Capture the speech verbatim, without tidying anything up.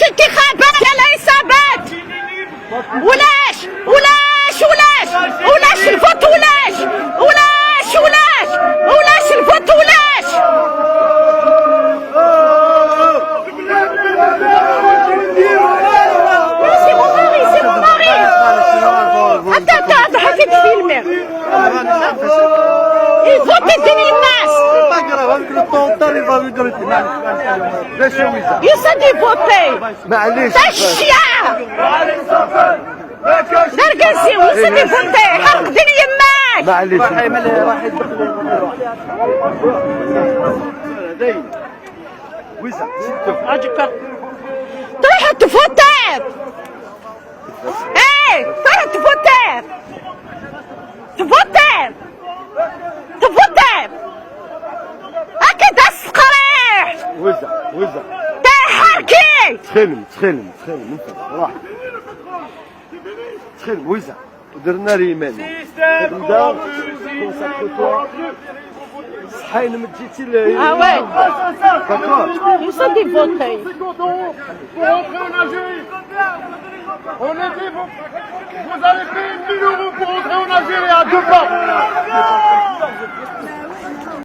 الانتخابات يا العصابات. ولاش، ولاش، ولاش، ولاش الفوت، ولاش، ولاش، ولاش، ولاش الفوت، ولاش. C'est mon mari, c'est mon mari. Attends, attends, attends, arrêtez de filmer. Il vote الدنيا الناس. C'est pas grave, avec le temps, on arrive à regretter. معليش، معليش، معليش. Laissez Wiza. يسد يفوتي. معليش. تشيا. دركسي ويسد يفوتي. حرق دين يماك. معليش. Wiza. تروح تفوتي. ايه، تروح تفوتي. تفوتي. تفوتي. اكيد الصقريح. Wiza، Wiza. تحركي. تخيلم، تخيلم، تخيلم، انت. راح. تخيلم، Wiza. درنا ريمان. نبدا. صحينا ما جيتي ل-، Ah ouais. D'accord. Nous sommes des voteurs. Pour rentrer en Algérie. On est des voteurs. Vous allez payer mille euros pour rentrer en Algérie à deux pas.